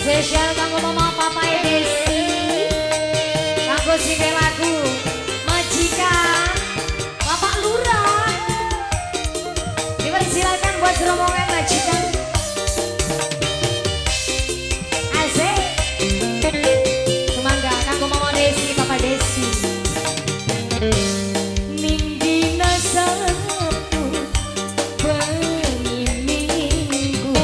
Spesial kanggo Mama Papa Desi. Kanggo sing lagu Majikan Bapak Lurah. Dipersilakan buat rombongan majikan. Asik. Sumangga kanggo Mama Desi, Papa Desi. Ning dina Sabtu bengi Minggu,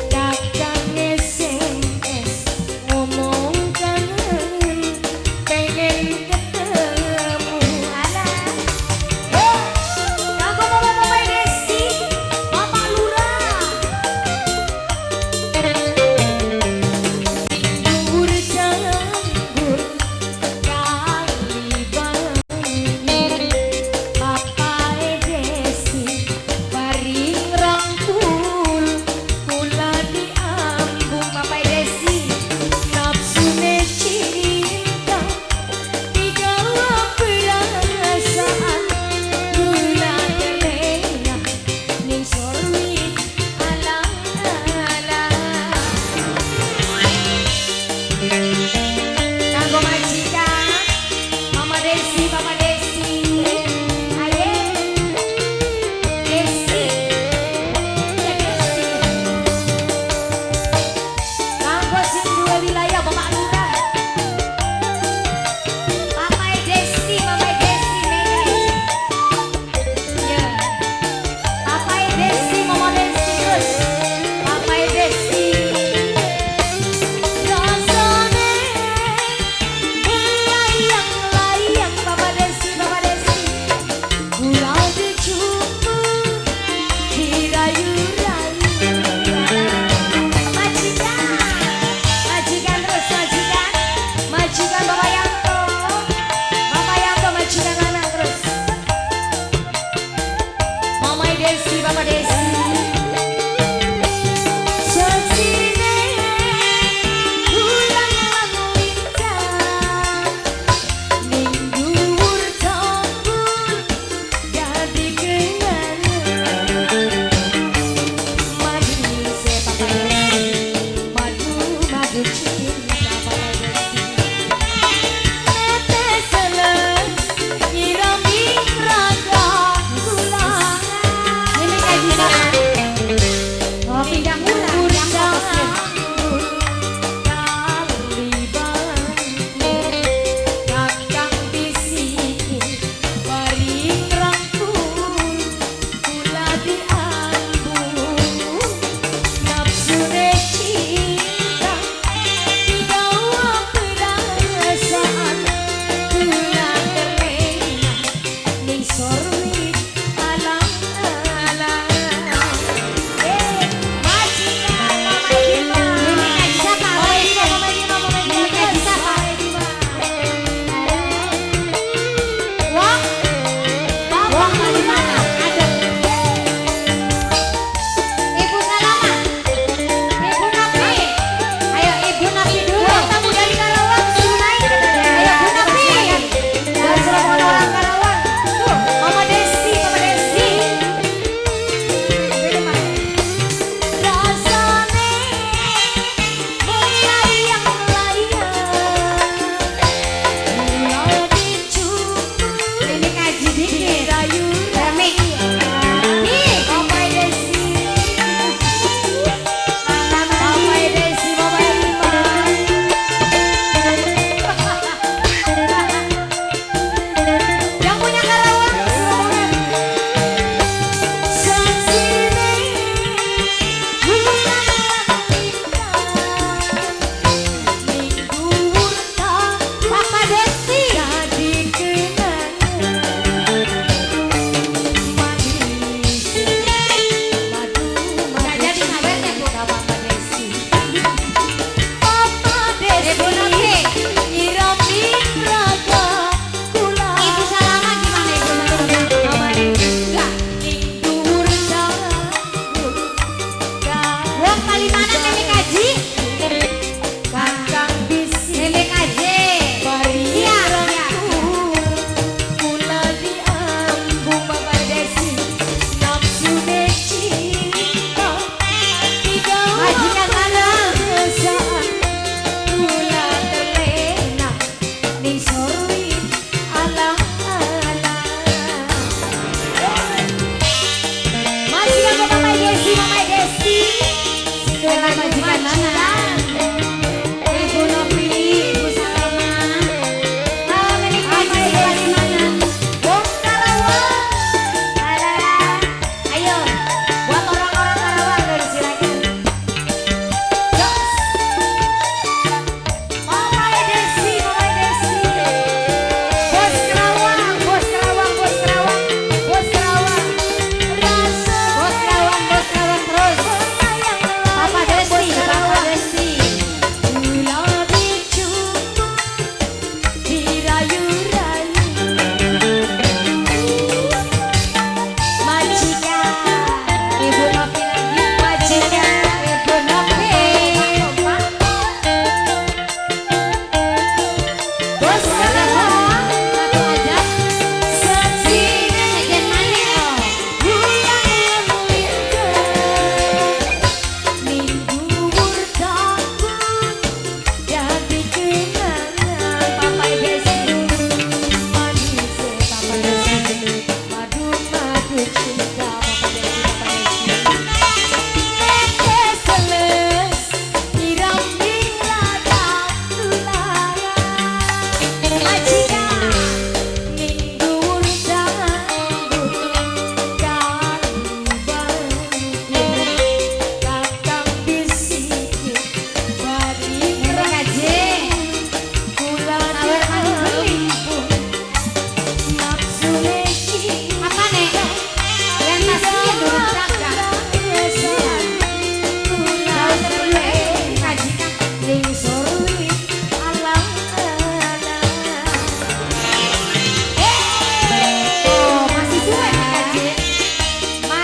kakang SMS ngomong kangen, pengen ketemu. Alah. Oh, kanggo Mama Papa Desi, Bapak Lurah.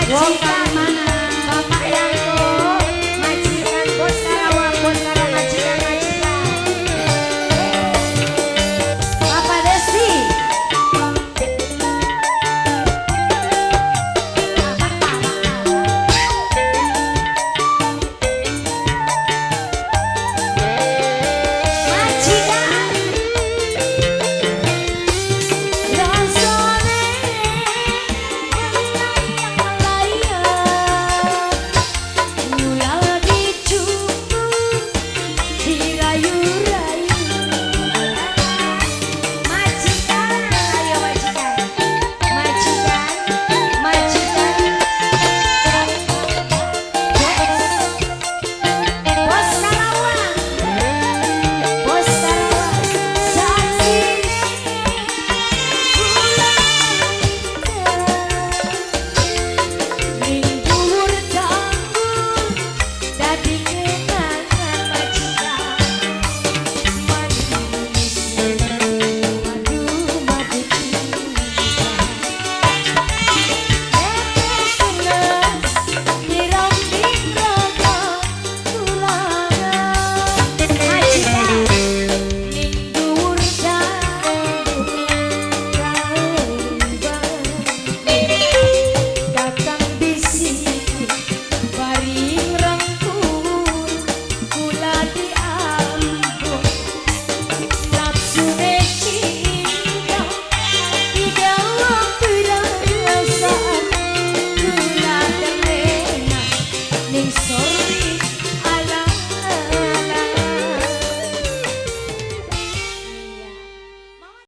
Majikan mana? Bapak Yanto, majikan bos Karawang, bos karo majikan majikan. Bapak Desi. Majikan rasane melayang-melayang, nyulal dicuku dirayu-rayu. Majikan, ayo majikan, majikan, majikan, bos Karawang, bos Karawang, saksine kula ning dhuwur tanggul dadi kenangan majikan. Madu madu madu cinta, netes teles pirang raga tulangan. Majikan ning dhuwur tanggul kae kakang bisiki bari ngrengkul kula diampun. Nafsune cinta digawa perasaan, kula terlena ning sorga.